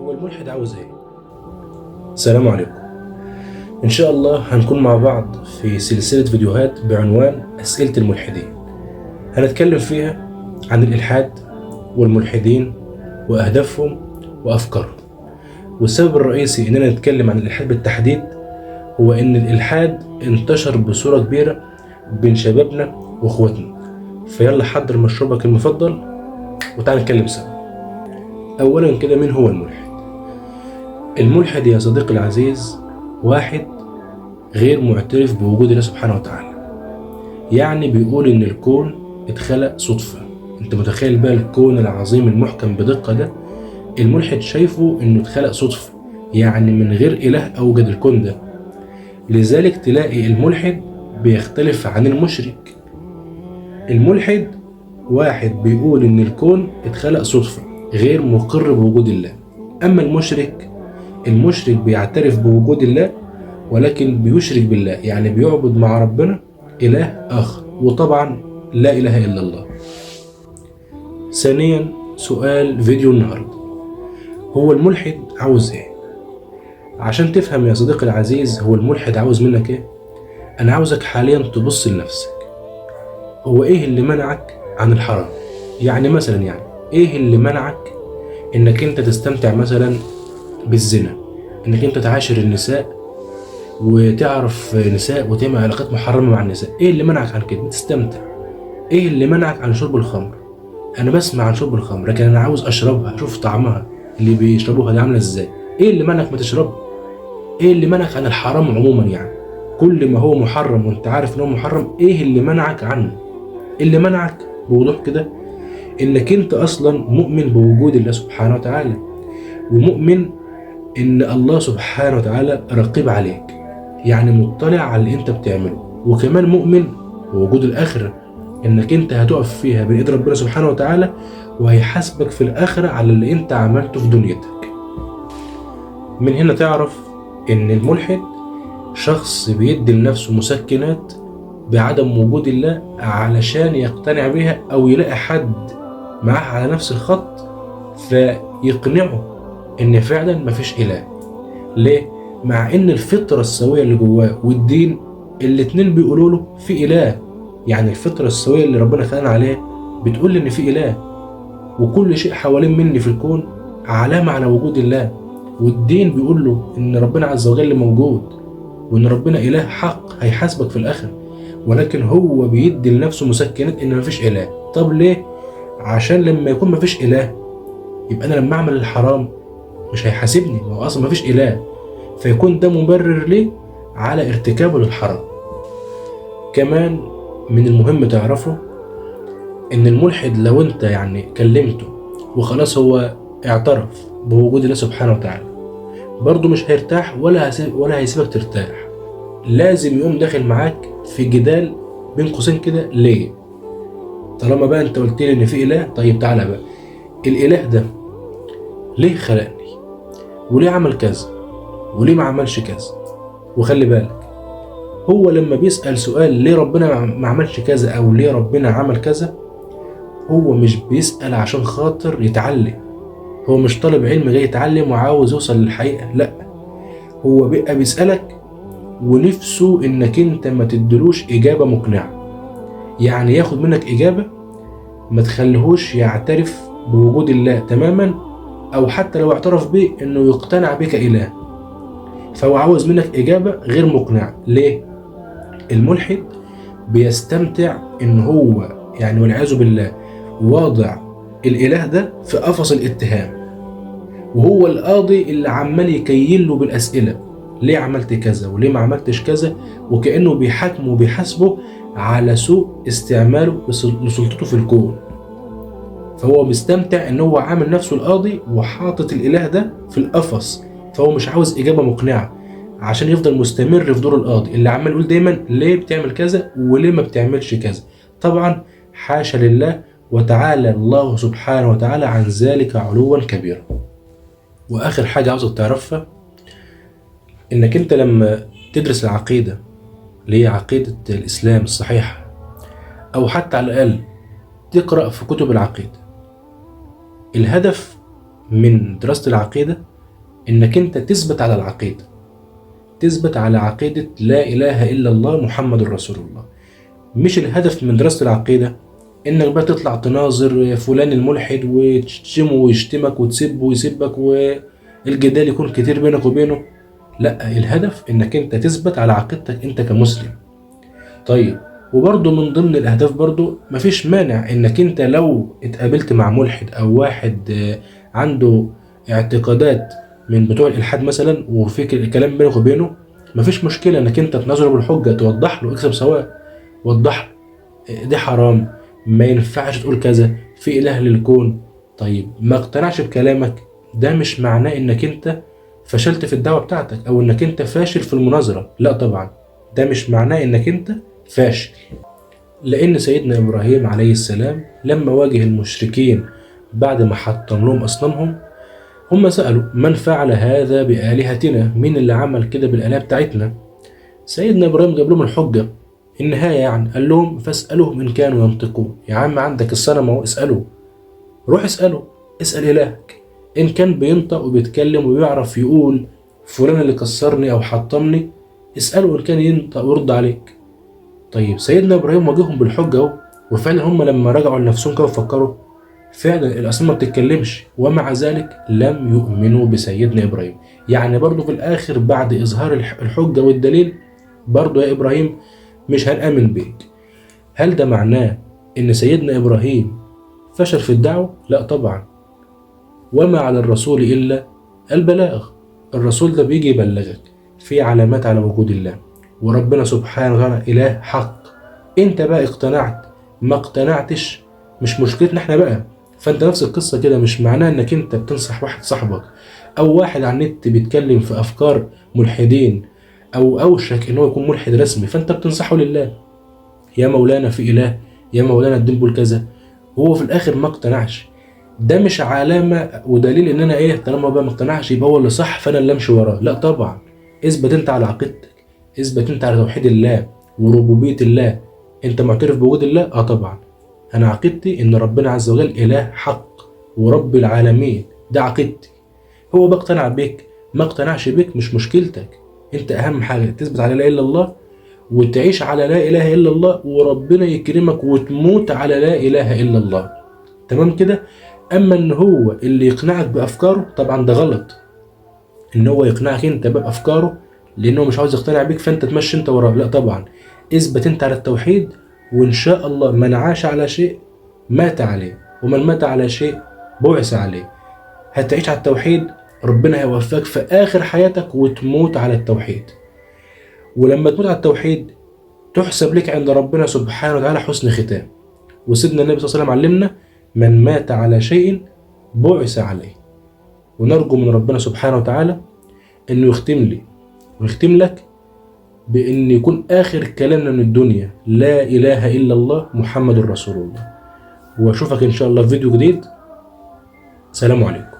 هو الملحد عاوز ايه؟ السلام عليكم. ان شاء الله هنكون مع بعض في سلسلة فيديوهات بعنوان أسئلة الملحدين، هنتكلم فيها عن الإلحاد والملحدين وأهدافهم وأفكارهم. والسبب الرئيسي إننا نتكلم عن الإلحاد بالتحديد هو إن الإلحاد انتشر بصورة كبيرة بين شبابنا وإخواتنا. فيلا حضر مشروبك المفضل وتعال نتكلم سوا. أولا كده، مين هو الملحد؟ الملحد يا صديقي العزيز واحد غير معترف بوجود الله سبحانه وتعالى، يعني بيقول إن الكون اتخلق صدفة. انت متخيل بقى الكون العظيم المحكم بدقة ده، الملحد شايفه انه اتخلق صدفة، يعني من غير اله اوجد الكون ده. لذلك تلاقي الملحد بيختلف عن المشرك. الملحد واحد بيقول ان الكون اتخلق صدفة، غير مقر بوجود الله. اما المشرك، المشرك بيعترف بوجود الله ولكن بيشرك بالله، يعني بيعبد مع ربنا اله اخر، وطبعا لا اله الا الله. ثانيا، سؤال فيديو النهارده، هو الملحد عاوز ايه؟ عشان تفهم يا صديقي العزيز هو الملحد عاوز منك ايه، انا عاوزك حاليا تبص لنفسك، هو ايه اللي منعك عن الحرام؟ يعني مثلا ايه اللي منعك انك انت تستمتع مثلا بالزنا، انك انت تعاشر النساء وتعرف نساء وتعمل علاقات محرمة مع النساء؟ ايه اللي منعك عن كده تستمتع؟ ايه اللي منعك عن شرب الخمر؟ انا بسمع عن شرب الخمر لكن انا عاوز اشربها، اشوف طعمها اللي بيشربوها دي عامله ازاي. ايه اللي منعك ما تشربها؟ ايه اللي منعك عن الحرام عموما؟ يعني كل ما هو محرم وانت عارف ان هو محرم، ايه اللي منعك عنه؟ اللي منعك بوضوح كده انك انت اصلا مؤمن بوجود الله سبحانه وتعالى، ومؤمن ان الله سبحانه وتعالى رقيب عليك، يعني مطلع على اللي انت بتعمله، وكمان مؤمن بوجود الاخره، انك انت هتقف فيها بين ايد ربنا سبحانه وتعالى وهيحاسبك في الاخره على اللي انت عملته في دنيتك. من هنا تعرف ان الملحد شخص بيدي لنفسه مسكنات بعدم وجود الله علشان يقتنع بها، او يلاقي حد معاه على نفس الخط فيقنعه ان فعلا مفيش اله. ليه؟ مع ان الفطرة السوية اللي جواه والدين الاتنين بيقولوا له في اله، يعني الفطرة السوية اللي ربنا خلقنا عليها بتقول ان في اله، وكل شيء حوالين مني في الكون علامة على وجود الله، والدين بيقول له ان ربنا عز وجل موجود وان ربنا اله حق هيحاسبك في الاخر، ولكن هو بيدي لنفسه مسكنات ان مفيش اله. طب ليه؟ عشان لما يكون مفيش اله يبقى انا لما اعمل الحرام مش هيحاسبني، ما هو اصلا مفيش اله، فيكون ده مبرر ليه على ارتكابه للحرام. كمان من المهم تعرفه ان الملحد لو انت يعني كلمته وخلاص هو اعترف بوجود الله سبحانه وتعالى، برضه مش هيرتاح ولا هيسيبك ترتاح، لازم يقوم داخل معاك في جدال بين قوسين كده. ليه؟ طالما بقى انت قلت لي ان في اله، طيب تعالى بقى الاله ده ليه خلقني؟ وليه عمل كذا؟ وليه ما عملش كذا؟ وخلي بالك هو لما بيسأل سؤال ليه ربنا ما عملش كذا او ليه ربنا عمل كذا، هو مش بيسأل عشان خاطر يتعلم، هو مش طالب علم جاي يتعلم وعاوز يوصل للحقيقة، لا، هو بيبقى بيسألك ونفسه انك انت ما تدلوش اجابة مقنعة، يعني ياخد منك اجابة ما تخليهوش يعترف بوجود الله تماما، او حتى لو اعترف بيه انه يقتنع بك اله. فهو عاوز منك اجابة غير مقنعة. ليه؟ الملحد بيستمتع ان هو يعني والعياذ بالله واضع الاله ده في قفص الاتهام، وهو القاضي اللي عمال يكيله بالاسئله، ليه عملت كذا وليه ما عملتش كذا، وكانه بيحاكمه وبيحاسبه على سوء استعماله لسلطته في الكون. فهو مستمتع ان هو عامل نفسه القاضي وحاطط الاله ده في القفص، فهو مش عاوز اجابه مقنعه عشان يفضل مستمر في دور القاضي اللي عمال يقول دايما ليه بتعمل كذا وليه ما بتعملش كذا. طبعا حاشا لله وتعالى الله سبحانه وتعالى عن ذلك علوا كبيرا. واخر حاجه عاوزك تعرفها انك انت لما تدرس العقيده اللي هي عقيده الاسلام الصحيحه، او حتى على الاقل تقرا في كتب العقيده، الهدف من دراسه العقيده انك انت تثبت على العقيدة، تثبت على عقيدة لا اله الا الله محمد رسول الله. مش الهدف من دراسة العقيدة انك بقى تطلع تناظر فلان الملحد وتشتمه ويشتمك وتسبه ويسبك والجدال يكون كتير بينك وبينه. لا، الهدف انك انت تثبت على عقيدتك انت كمسلم. طيب، وبرضه من ضمن الاهداف برضه مفيش مانع انك انت لو اتقابلت مع ملحد او واحد عنده اعتقادات من بتوع الالحاد مثلا وفي كلام بينك وبينه، مفيش مشكلة انك انت تناظره بالحجة، توضح له، اكسب ثواب، وضح له دي حرام، ما ينفعش تقول كذا، في اله للكون. طيب ما اقتنعش بكلامك ده، مش معناه انك انت فشلت في الدعوة بتاعتك او انك انت فاشل في المناظرة، لا طبعا ده مش معناه انك انت فاشل. لان سيدنا ابراهيم عليه السلام لما واجه المشركين بعد ما حطم لهم اصنامهم، هم سألوا من فعل هذا بآلهتنا، مين اللي عمل كده بالآلهة بتاعتنا؟ سيدنا ابراهيم جاب لهم الحجة النهاية، يعني قال لهم فاسألوهم إن كانوا ينطقون. يا عم عندك الصنم اهو، اسأله، روح اسأله، اسأل إلهك إن كان بينطق وبيتكلم وبيعرف يقول فلان اللي كسرني أو حطمني، اسأله إن كان ينطق ويرد عليك. طيب سيدنا إبراهيم واجههم بالحجة اهو، وفعلا هم لما رجعوا لنفسهم كانوا فكروا فعلا الأصنام ما بتتكلمش، ومع ذلك لم يؤمنوا بسيدنا إبراهيم. يعني برضو في الآخر بعد إظهار الحجة والدليل برضو يا إبراهيم مش هنآمن بيك. هل ده معناه إن سيدنا إبراهيم فشل في الدعوة؟ لا طبعا. وما على الرسول إلا البلاغ. الرسول ده بيجي يبلغك في علامات على وجود الله، وربنا سبحانه وتعالى إله حق. أنت بقى اقتنعت ما اقتنعتش مش مشكلتنا احنا بقى. فأنت نفس القصة كده، مش معناه إنك أنت بتنصح واحد صاحبك أو واحد على النت بيتكلم في أفكار ملحدين أو أوشك إن هو يكون ملحد رسمي، فأنت بتنصحه لله، يا مولانا في إله، يا مولانا الدين بيقول كذا، هو في الآخر ما اقتنعش. ده مش علامة ودليل إن أنا إيه، طالما بقى ما اقتنعش يبقى هو اللي صح فأنا اللي أمشي وراه. لا طبعا، اثبت أنت على عقيدتك، اثبت أنت على توحيد الله وربوبية الله. أنت معترف بوجود الله؟ آه طبعا، أنا عقيدتي إن ربنا عز وجل إله حق ورب العالمين، ده عقيدتي. هو بقى اقتنع بيك ما اقتنعش بيك مش مشكلتك، أنت أهم حاجة تثبت على لا إله إلا الله وتعيش على لا إله إلا الله، وربنا يكرمك وتموت على لا إله إلا الله. تمام كده؟ أما إن هو اللي يقنعك بأفكاره طبعا ده غلط، إن هو يقنعك أنت بأفكاره لأنه مش عاوز يقتنع بيك فأنت تمشي أنت وراه، لا طبعا. اثبت أنت على التوحيد، وإن شاء الله من عاش على شيء مات عليه، ومن مات على شيء بعث عليه. هتعيش على التوحيد، ربنا هيوفقك في آخر حياتك وتموت على التوحيد. ولما تموت على التوحيد تحسب لك عند ربنا سبحانه وتعالى حسن ختام. وسيدنا النبي صلى الله عليه وسلم علمنا من مات على شيء بعث عليه. ونرجو من ربنا سبحانه وتعالى انه يختم لي ويختم لك بان يكون اخر كلامنا من الدنيا لا اله الا الله محمد رسول الله. واشوفك ان شاء الله في فيديو جديد. سلام عليكم.